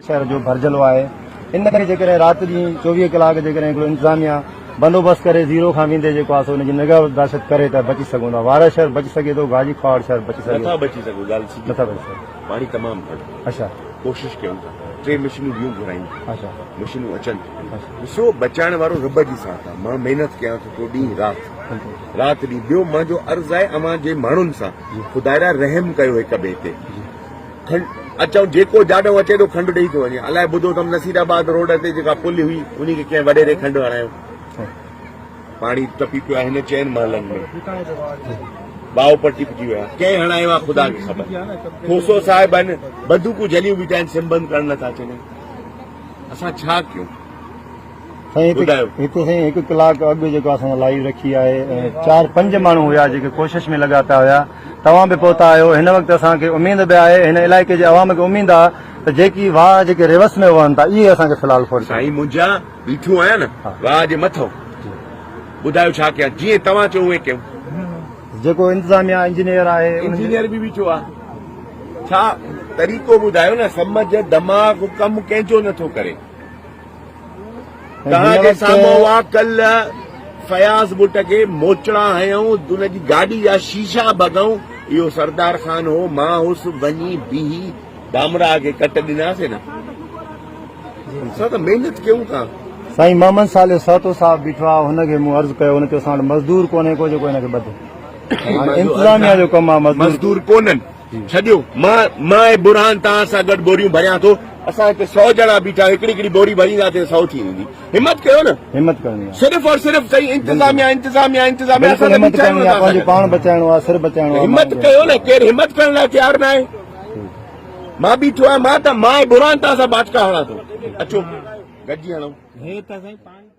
شهر جو ڀرجهلو آهي ان ڪري جيڪڏهن رات ڏينهن 24 ڪلاڪ جيڪڏهن هڪڙو انتظاميا بندوبست ڪري زيرو کان ويندي جيڪو آهي سو ان جي نگهداشت ڪري ته بچي سگهون ٿا وارهه شهر بچي سگهي ٿو گاجي کهاوڙ شهر بچي سگهي نٿا بچي سگهو ڳالهه سڌي نٿا بچي سگهو پاڻي تمام گهڻو اڇا ڪوشش ڪيون ٿا ٽي مشينون ٻيون گهرايون اڇا مشينون اچن ٿيون ڏسو بچائڻ وارو رب جي ساٿ آهي مان محنت ڪيان ٿو پيو ڏينهن رات رات ڏينهن ٻيو منهنجو عرض آهي اوهان جي ماڻهن سان خدارا رحم ڪيو هڪ ٻئي تي کنڊ اچون جيڪو جاڏئون اچي ٿو کنڊ ڏئي ٿو وڃي الائي ٻڌو اٿم نصير آباد روڊ تي جيڪا پل هئي انهي کي ڪنهن وڏيري کنڊ هڻايو پاڻي ٽپي پيو آهي هن چئن محلن ۾ ٻائو پٽي پئجي ويو آهي ڪنهن هڻايو آهي خدا کي خبر کوسو صاحب آهن بندوقون جهليون بيٺا آهن سم بند ڪرڻ نٿا چاهين اسان ڇا ڪيون سائين هتي ٻڌايو. هتي سائين هڪ ڪلاڪ اڳ جيڪو اسان لائيو رکي آهي ۽ چار پنج ماڻهو هيا جيڪي ڪوشش ۾ لڳا پيا هيا توهان به پهتا آهيو هن وقت اسان کي اميد به آهي هن علائقي جي عوام کي اميد آهي ته جيڪي واهه جيڪي ريوس ۾ وهن ٿا اهي اسان کي في الحال فوري سائين منهنجا بيٺو آهيان نه واهه جي مٿو ٻڌايو ڇا ڪيان جيئن توهان چئو اونئين ڪيون. جيڪو انتظاميا انجنيئر آهي انجنيئر به بيٺو آهي ڇا طريقو ٻڌايو نه سمجھ دماغ ڪم ڪنهن جو نٿو ڪري. توهان جي سامهون آ ڪلهه فياض ٻٽ کي موچڙا هنيائون ان جي گاڏي جا شيشا ڀڳائون اهو سردار خان هو مان هوس وڃي بيهي ڀامراهه کي ڪٽ ڏناسي نه اسان ته محنت ڪيون ٿا. سائين محمد صالح سهتو صاحب بيٺو آ هن کي مون عرض ڪيو هن چيو اسان وٽ مزدور ڪونهي ڪو جيڪو هن کي ٻڌي هاڻي انتظاميا جو ڪم آ مزدور مزدور ڪونهن ڇڏيو مان مان ۽ برهان توهان سان گڏ ٻوريون ڀريان ٿو اسان هتي سو ڄڻا بيٺا آهيون هڪڙي هڪڙي ٻوري ڀرينداسين سو ٿي ويندي همت ڪيو نه همت ڪرڻي آهي صرف اور صرف صحيح انتظاميا انتظاميا انتظاميا بلڪل اسان ته همت بيٺا ڪرڻي آهيون آهي پنهنجو پاڻ بچائڻو آهي سر بچائڻو آهي همت ڪيو نه ڪير همت ڪرڻ لاء تيار نه آهي مان بيٺو آهيان مان ته مان ۽ برهان توهان سان باٽڪا هڻان ٿو اچو گڏجي هڻون هي ته سائين پاڻي.